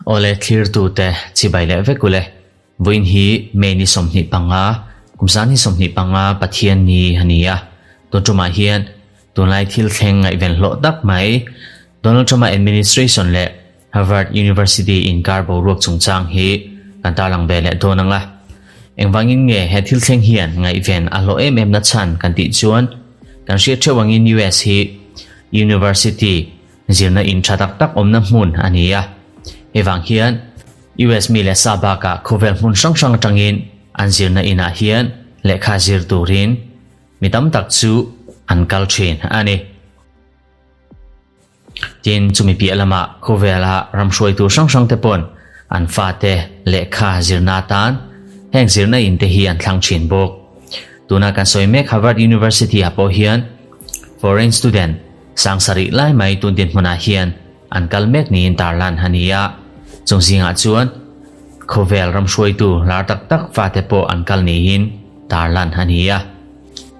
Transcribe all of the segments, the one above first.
Awle thlirtute chibai leh vek ule. Vawiin hi May ni 25, kum 2025 Pathian ni a ni a. Tun tumah hian tunlai thil thleng ngaihven hlawh tak mai Donald Trump-a administration leh Harvard University inkar boruak chungchang hi kan tarlang ve leh dawn ang a. Engvangin nge he thil thleng hian ngaihven a hlawh em em na chhan kan tih chuan kan hriat theuh angin US hi University zirna in tha tak tak awmna hmun a ni a. Hei vang hian US mi leh sa bakah khawvel hmun hrang hrang atangin an zirna inah hian lehkha zir turin mi tam tak chu an kal thin a ni. Tin, chumi piah lamah khawvela ram hruaitu hrang hrang te pawn an fate lehkha zirna atan heng zirna in te hi an thlang thin bawk. Tuna kan sawi mek Harvard University ah pawh hian foreign student sang sarih lai mai tun dinhmunah hian an kal mek niin tarlan a ni a. Chung zingah chuan khawvel ram hruaitu lar tak tak fate pawh an kal niin tarlan a ni a.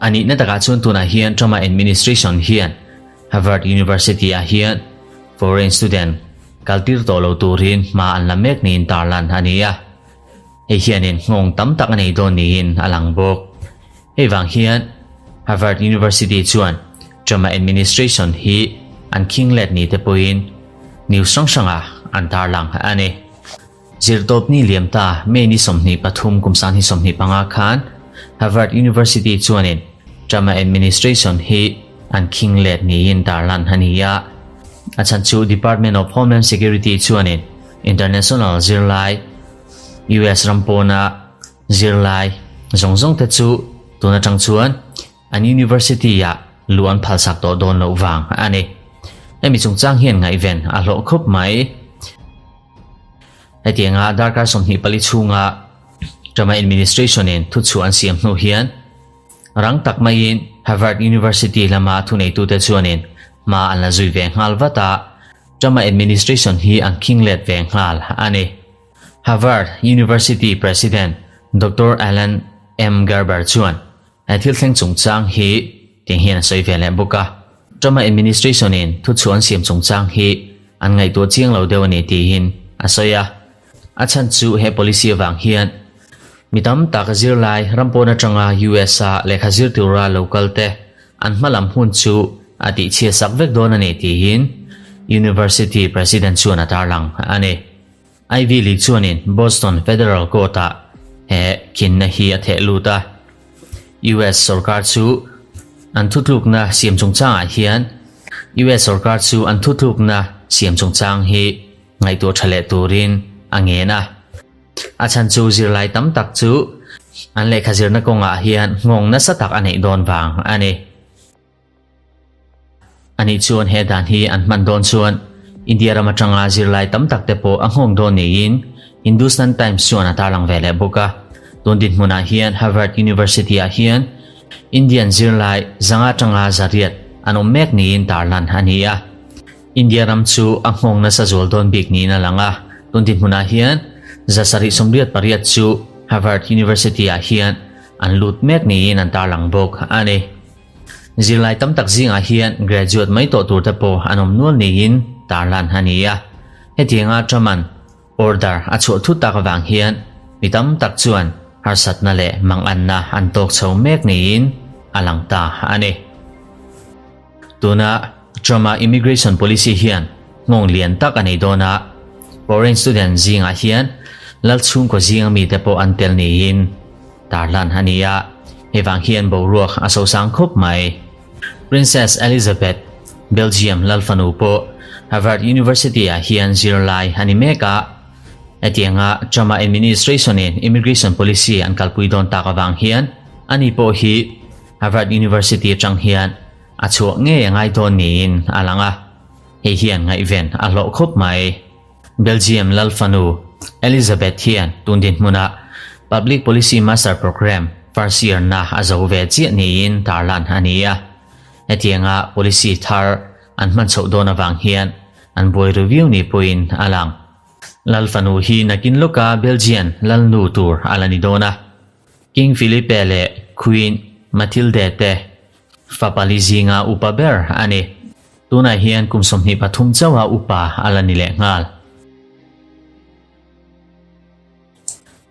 A nihna takah chuan tunah hian Trump-a administration hian Harvard University-ah hian foreign student kaltir tawh lo turin hma an la mek niin tarlan a ni a. Hei hianin nghawng tam tak a nei dawn niin a lang bawk. Hei vang hian Harvard University chuan Trump-a administration hi an khing let ni te pawhin news hrang hrangah an tarlang a ni. Zirtawpni liam ta May ni 23 kum 2025 khan Harvard University chuanin Trump-a administration hi an khing let niin tarlan a ni a. A chhan chu Department of Homeland Security chuanin international zirlai US ram pawna zirlai zawng zawng te chu tun atang chuan an university-ah luh an phalsak tawh dawn loh vang a ni. Hemi chungchang hian ngaihven a hlawh khawp mai. Hetianga darkar 24 chhunga Trump-a administration-in thuchhuah an siam hnu hian rang tak maiin Harvard University lama thuneitute chuanin hma an la zui ve nghal vat a, Trump-a administration hi an khing let ve nghal a ni. Harvard University President Doctor Alan M. Garber chuan he thil thleng chungchang hi tiang hian a sawi ve leh bawk a. Trump-a administration-in thuchhuah an siam chungchang hi an ngaihtuah chiang lo deuh a ni tiin a sawi a. A chhan chu he policy avang hian mi tam tak zirlai ram pawn atanga US-a lehkha zir tura lo kal te an hmalam hun chu a tihchhiat sak vek dawn a ni tiin University President chuan a tarlang a ni. Ivy League chuanin Boston Federal Court-ah he khinna hi a theh lut a. US sorkar chu an thutlukna siam chungchangah hian US sorkar chu an thutlukna siam chungchang hi ngaihtuah tha leh turin a ngen a. A chhan chu zirlai tam tak chu an lehkha zirna kawngah hian nghawng nasa tak a neih dawn vang a ni. Anih chuan he dan hi an hman dawn chuan India ram atanga zirlai tam tak te pawh a nghawng dawn niin Hindustan Times chuan a tarlang ve leh bawk a. Tun dinhmunah hian Harvard University-ah hian Indian zirlai zanga atanga zariat an awm mek niin tarlan a ni a. India ram chu a nghawng nasa zual dawn bik niin a lang a. Tun dinhmunah hian 788 chu Harvard University-ah hian an lut mek niin an tarlang bawk a ni. Zirlai tam tak zingah hian graduate mai tawh tur te pawh an awm nual niin tarlan a ni a. Hetianga Truman order a chhuah thut tak avang hian mi tam tak chuan harsatna leh manganna an tawk chho mek niin a lang ta a ni. Tuna Trump-a immigration policy hian nghawng lian tak a nei dawn a, foreign student zingah hian lal chhungkaw zinga mite pawh an tel niin Tarlan a ni a, hei vang hian boruak a sosang khawp mai. Princess Elizabeth, Belgium lalfanu pawh Harvard University-ah hian zirlai a ni mek a, hetianga Trump-a administration-in immigration policy an kalpui dawn tak avang hian ani pawh hi Harvard University atang hian a chhuah ngei a ngai dawn niin a lang a, hei hian ngaihven a hlawh khawp mai. Belgium lalfanu Elizabeth hian tun dinhmunah Public Policy Master Programme first year na a zo ve chiah niin tarlan a ni a. Hetianga policy thar an hman chhoh dawn avang hian an buai ru viau ni pawhin a lang. Lalfanu hi nakin lawka Belgian lalnu tur a la ni dawn a. King Philippe leh Queen Mathilde te fapali zinga upa ber a ni. Tunah hian kum 23 chauha upa a la ni lehnghal.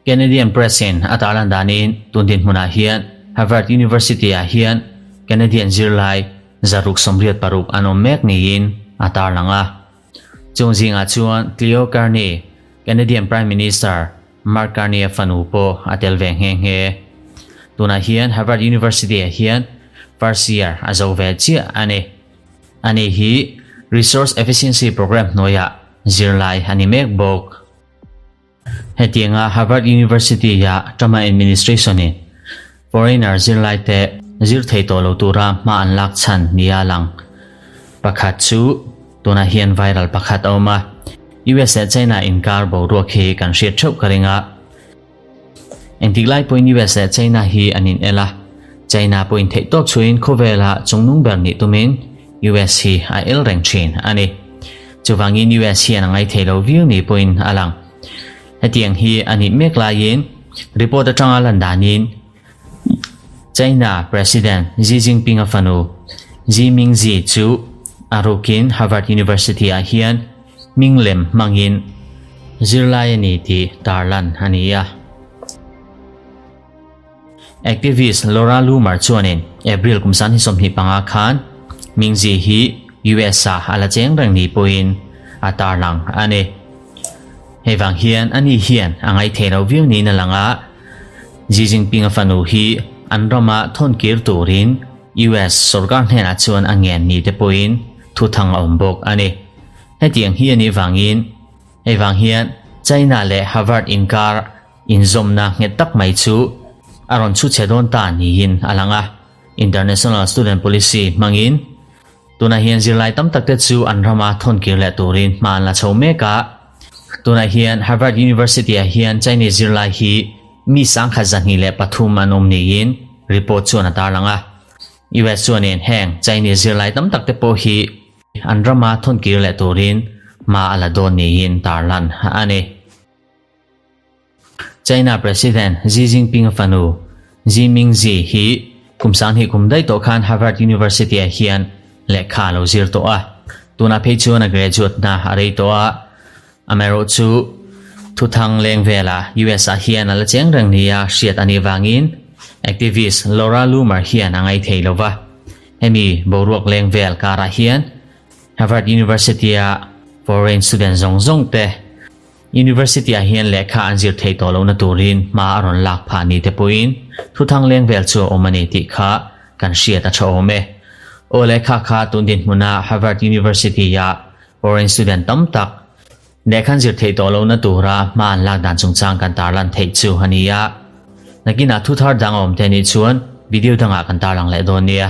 Canadian Press-in a tarlan danin tun dinhmunah hian Harvard University-ah hian Canadian zirlai 686 an awm mek niin a tarlang a. Chung zingah chuan Cleo Carney, Canadian Prime Minister Mark Carney-a fanu pawh a tel ve nghe nghe. Tunah hian Harvard University-ah hian first year a zo ve chiah a ni. Ani hi Resource Efficiency Program hnuaiah zirlai a ni mek bawk. Hetianga Harvard University-a Trump administration-in foreigner zirlaite zir thei tawh lo tura hma an lak chhan nia lang pakhat chu tunah hian viral pakhat a awm a, US leh China inkar boruak hi kan hriat theuh ka ring a. Engtik lai pawhin US leh China hi an in el a, China pawhin theihtawp chhuiin khawvela chungnung ber nih tumin US hi a el reng thin a ni. Chuvangin US hian a ngaithei lo viau ni pawhin a lang. Hetiang hi a nih mek laiin report atanga lan danin China President Xi Jinping-a fanu Xi Mingzhi chu a rukin Harvard University-ah hian hming lem hmangin zirlai a ni tih tarlan a ni a. Activist Laura Loomer chuanin April kum 2025 khan Mingzhi hi US-ah a la cheng reng ni pawhin a tarlang a ni. Hei vang hian ani hian a ngaithei lo viau niin a lang a, Xi Jinping-a fanu hi an rama thawn kir turin US sorkar hnenah chuan a ngen ni te pawhin thuthang a awm bawk a ni. Hetiang hi a nih vangin hei vang hian China leh Harvard inkar Inzawmna nghet tak mai chu a rawn chhu chhe dawn ta niin a lang a, International Student Policy hmangin tunah hian zirlai tam tak te chu an rama thawn kir leh turin hma an la chho mek a. Tunah hian Harvard University-ah hian Chinese zirlai hi mi 1203 an awm niin report chuan a tarlang a. US chuanin heng Chinese zirlai tam tak te pawh hi an rama thawn kir leh turin hma a la dawn niin tarlan a ni. China President Xi Jinping-a fanu Xi Mingzhi hi kum 20 kum daih tawh khan Harvard University-ah hian lehkha a lo zir tawh a. Tunah phei chuan a graduate-na a rei tawh a, amaherawhchu thuthang leng vela US-ah hian a la cheng reng nia hriat a nih vangin activist Laura Loomer hian a ngaithei lo va. Hemi boruak leng vel karah hian Harvard University-a foreign student zawng zawng te University-ah hian lehkha an zir theih tawh lohna turin hma a rawn lak phah ni te pawhin thuthang leng vel chu a awm a ni tih kha kan hriat a tha awm e. Aw lehkha kha tun dinhmuna Harvard University-a foreign student tam tak lehkha an zir theih tawh lohna tura hma an lak dan chungchang kan tarlan theih chu a ni a. Nakinah thuthar dang a awm te nih chuan video dangah kan tarlang leh dawn nia.